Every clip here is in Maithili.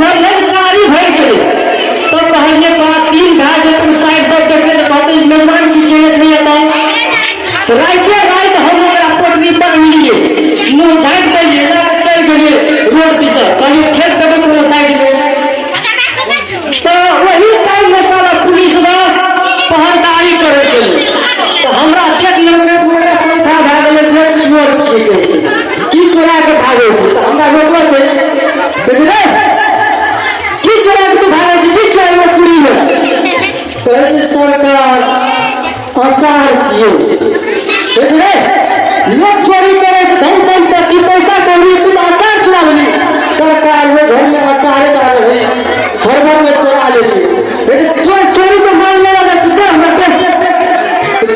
झरलै गाड़ी भरि गेलै। तब कहलियै बा तीन भाय जखन साइड सब देखलै तऽ कहतै मेहमान की केने छै एतऽ। तऽ राइते राति हम ओकरा पोटरी बान्हलियै, मुँह झाँपि देलियै, लए कऽ चलि गेलियै रोड दिस, कहलियै फेर देबै कोनो साइडमे। तऽ ओही टाइममे सारा पुलिस पहरदारी करै छलै, तऽ हमरा देख लेलकै, ओकरा शंका भए गेलै जे चोर छियै, की चोरा के भागै छै। तऽ हमरा रोकलकै, कहै छै रे की चोरा के तू भागै छै, की चोरा पूरीमे? कहै छै सरकार अचार छियै। कहै छै रे लोक चोरी करै छै धन सम्पत्ति पैसा कौड़ी, तू तऽ अचार चोरा लेली। सरकार ओहि घरमे अचारे रहै, हड़बड़मे चोरा लेली। कहै छै चोर चोरी तो मान लेला तू दे हमरा दे।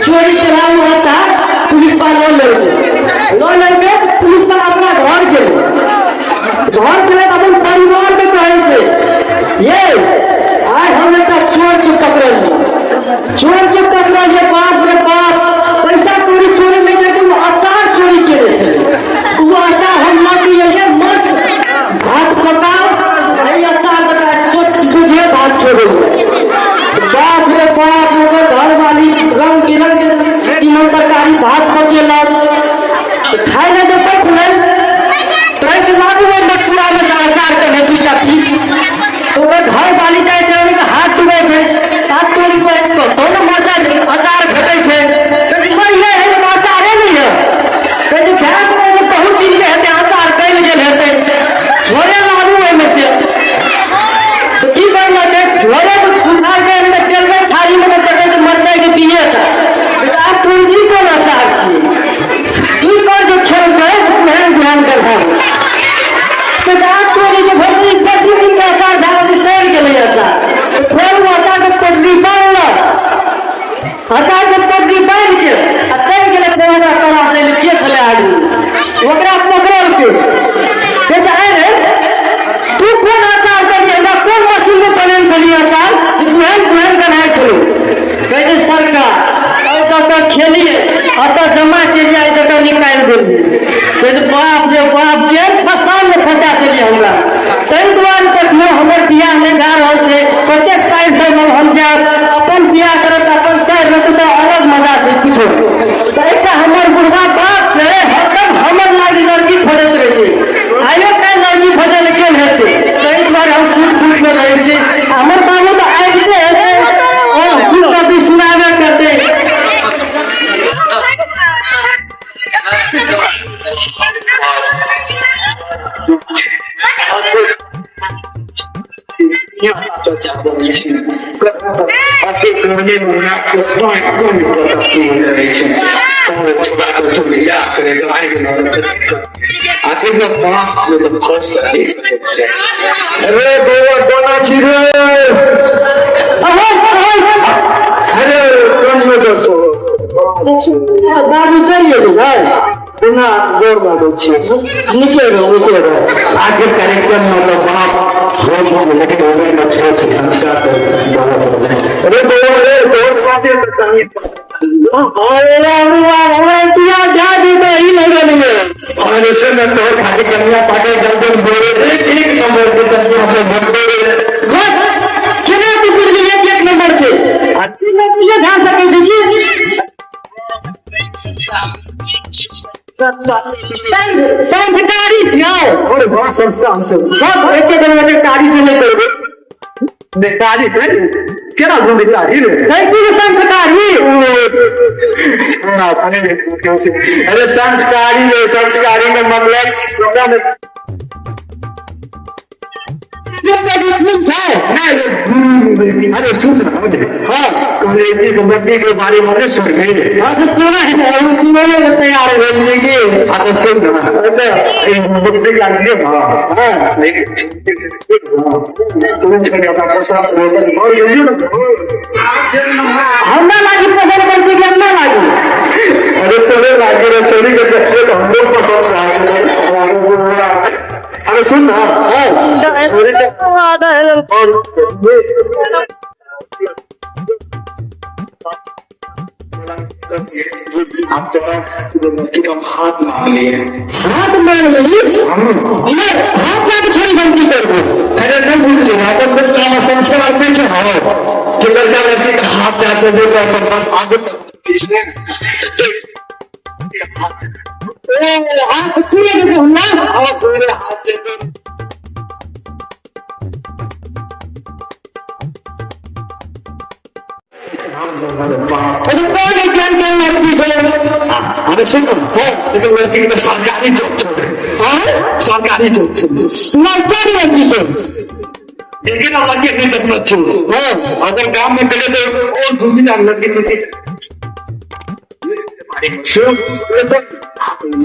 चोरी केला ओ अचार पुलिस वाला लऽ लेलकै, लऽ लेलकै। पुलिस वाला अपना घर गेलै, घर गेलै तऽ अपन परिवारके कहै छै ये आइ हम एकटा चोरके पकड़लियै, चोरके पकड़लियै, बाप रे बाप पैसा कौड़ी चोरी नहि केलकै, ओ अचार चोरी केने छलै। ओ अचार हम लऽ के एलियै, मस्त भात पकाउ, एहि अचार दऽ सोझे भात खेबै। बाप रे बाप ओकर घरवाली रंग बिरंग के तीमन तरकारी भात पकेलक, तऽ खाय लए जे बैठलै कहै छै लाबू ओहिमे पूरामे से अचार के दूटा पीस। तऽ ओकर घरवाली जाइ छै, ओहिके हाथ डुबै छै, हाथ तोड़ि कऽ कतौ ने मरचाइ अचार भेटै छै। कहै छै मरिये एहिमे तऽ अचारे नहि है। कहै छै भए गेलै जे बहुत दिनके हेतै अचार गलि गेल हेतै, झोरे लाबू ओहिमे से। तऽ की करलकै झोरे उठाके ओहिमे देलकै थारीमे, तऽ देखै छै मरचाइके बिये टा। कहै छै आब तोरी ई कोन अचार छियै? ई कर जे खेलकै तेहन ध्यान के भऽ गेल। तऽ आब तोरी जे भरि बेसी दिनके अचार भए गेलै, सड़ि गेलै अचार। फेर ओ अचारके पोटरी बान्हलक, अचारके पोटरी बान्हि के आ चलि गेलै। फेर ओकरा तलाश एलै के छलै आदमी, ओकरा पकड़लकै। कहै छै आइ रे तू कोन अचार देलियै हमरा, कोन मशीनमे बनेने छलियै अचार जे गुहन गुहन बनाइ छलौ? कहै छै सरकार एहि दऽ कऽ खेलियै, एतऽ जमा केलियै, एहि दऽ कऽ निकालि देलियै। कहै छै बाप रे बाप के फसानमे फंसा देलियै हमरा। ताहि दुआरे कखनो हमर बियाह नहि भए रहल छै। प्रत्येक साइड सब हम जायब, अपन बियाह करब तऽ अपन साइड रहतै तऽ अलग मजा छै कुछो। तऽ एकटा हमर बुढ़वा बाप छै, हरदम हमर लागी लड़की खोजैत रहै छै, आइयो काल्हि लड़की खोजै लए गेल हेतै। ताहि दुआरे हम सूट बूटमे रहै छी। हमर बाबू तऽ आबिते हेतै, खुशखबरी सुनाबे करतै। अरे बौआ कोना छी रे? अरे कोन दोस्तो बाबू चलि गेलै। पुनः गोर लागै छी। नीके रहो, नीके रहो। आखिर कार्यक्रम मतलब बाप हो छै, लेकिन ओकरे में छोट संस्कार से बहुत हो। अरे बौआ रे तोहर खातिर तऽ कनि अरे बौआ हमरा बियाह भए जेतै ई लगन मे। और ऐसे में तोहर खातिर कन्या पाके जल्दी बोले एक एक नंबर के कन्या से बनबे रे। बस केना तू बुझली एक एक नंबर छै? आ तीन बियाह भए सकै छै की? संस्कारी छियौ। अरे वाह संस्कार से बस एते दिन में कारी से नहि करबै। बेकारी है केना घूमी कारी रे? कहै छी जे संस्कारी। ना खाने अरे संस्कारी रे, संस्कारी में मतलब ओकरा में छै। नहीं, अरे सुन ना। हाँ। अंग्रेजी कबड्डी के बारे में नहीं सुन गई? हाँ तो सुना है, हम सुनै लए तैयार भेलियै की। हाँ तो सुन ना, मुक्ति लागे। हाँ। हाँ। तुम छोड़ अपना पसंद और गेलियो ना। हमरा लागी पसंद करै छै कि हमरा लागी? अरे तोरे लागे रे, छोड़ी के देखिए तो हम लोग पसंद रहा। अरे सुन ना। हाँ। छोड़ी के और ये आप तोरा लड़की का हाथ मांग लिए। हाथ मांग लेली? हाथ मांग छोड़ी हम की करबो? अरे नहीं। संस्कार नहि छै। हाँ, कि लड़का लड़की के हाथ जाके देकर संबंध आगे तक। ओ हाथ पूरे देते ना? हाँ, पूरे हाथ देते। अरे, कौन ज्ञान के लड़की छै? अरे सुन, लेकिन लड़की के सरकारी जॉब छै। हाँ? सरकारी जॉब छै। लड़का लड़की छै? लेकिन लड़की नहीं देखना छो। अगर गांव में गए तो और दो तीन लड़की नहीं तो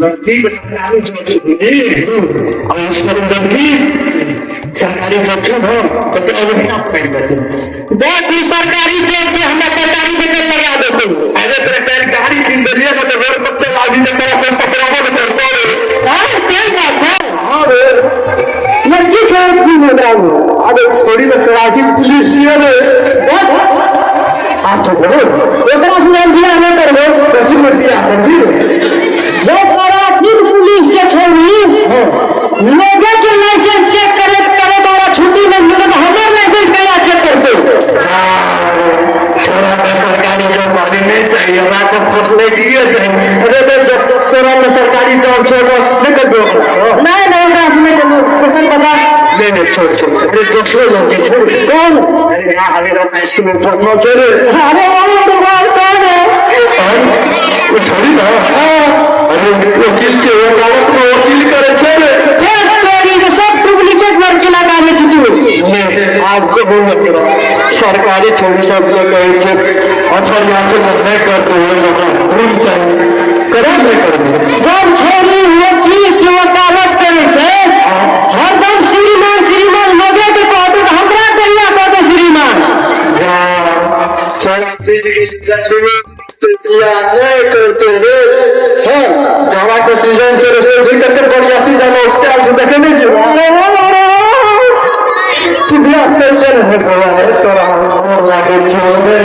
लड़की के सरकारी जॉब छै। और लड़की सरकारी जॉब छै ना, तो अवस्था पकड़ लेते। देख, ई सरकारी जॉब छै, हमरा तरकारी बेचै लगा देतै। अरे, तेरे पैर गाड़ी कीन देलिए ना, तो रोड पर चल आबी तो तेरा कोई पकड़ाबो नहीं करतो रे। हाँ, तेल बात छै। हाँ रे। लड़की छै की ओकरा में? अरे छोड़ी, तो ट्रैफिक पुलिस छियै रे। आ तो बोलो। ओकरा से हम बियाह नहि करबै। कथी में बियाह करबी रे? जब ट्रैफिक पुलिस जे छै, लोगों के लाइसेंस चेक करे करे द्वारा छुट्टी नहीं मिले तो हमर लाइसेंस कहिया चेक करते? छोरा के सरकारी जॉब वाली नहीं चाहिए, हमरा तो फसलेटिए चाहिए। अरे तो जब तोरा में सरकारी जॉब छोड़ नहीं कर दो? नहीं नहीं, ओकरा से नहीं करबो। पसंद बता। नहीं नहीं, छोड़ छोड़। अरे, दूसरे लड़के छोड़। कौन? अरे यहाँ हमें स्कूल में पढ़ना छे रे। अरे वाह, तुम्हार कौन है? वो छोड़ी ना। अरे, वकील छे, वकालत में वकील करे छे रे। एक तोरी के सब डुप्लीकेट लड़की लगाने छी तू। नहीं, आपको बोल मत करो। सरकारी छोड़ी सब लोग कहे छे अथर यहाँ से नहीं करते हुए रूम चाहिए, करे नहीं करते। जब छोरी वकील छै, वकालत करे छै, हरदम श्रीमान श्रीमान लोगे के कहते, तऽ हमरा कहिया कहते श्रीमान? चल, नहीं करते रे। हाँ। जावा के सीजन से रे भी कते बढ़िया जानो टाइम से देखे नहीं जी। अरे वाह, अरे वाह। तू बियाह कर ले रे बउआ रे, तोरा और लागे छो रे।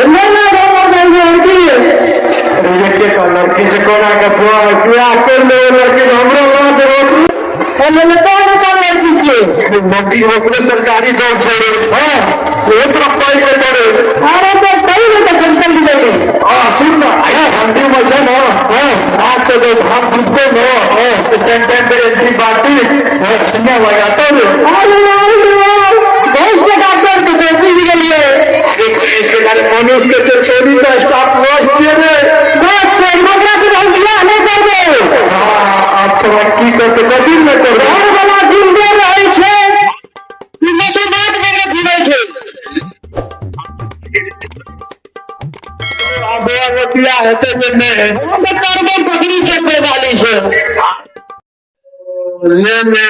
नहीं नहीं, नहीं नहीं, लड़की। अरे, ये के का लड़की से कोना के बुआ बियाह कर ले लड़की से, हमरो लाज रोक। हमे कौन कौन लड़की छियै? लड़की ओकरे सरकारी जॉब छोड़े। हाँ, वो तरफ पाई के करे। अरे, तो कहीं नहीं तो चमकल दिले। हाँ, सुन ना, आई ठंडी में छै ना, नाक से जो घाम चुपते ना, तो टाइम टाइम पे एंटीबायोटिक सुनने लगाता रे। अरे वाह रे वाह, भैंस के डॉक्टर छै तो बुझि गेलियै। अरे, भैंस के खाली मनुष्य के छै, छोड़ी तो स्टाफ नर्स छियै रे। बस, ओकरा से हम बियाह नहि करबै। हाँ, आप थोड़ा की करते, कथी नहीं करते? घर वाला जिंदे रहै छै, ई मुसलमान बने घुमै छै। अब बियाह हेतै जे नहि? हम तऽ करबै बकरी चरबै वाली से। ले ले।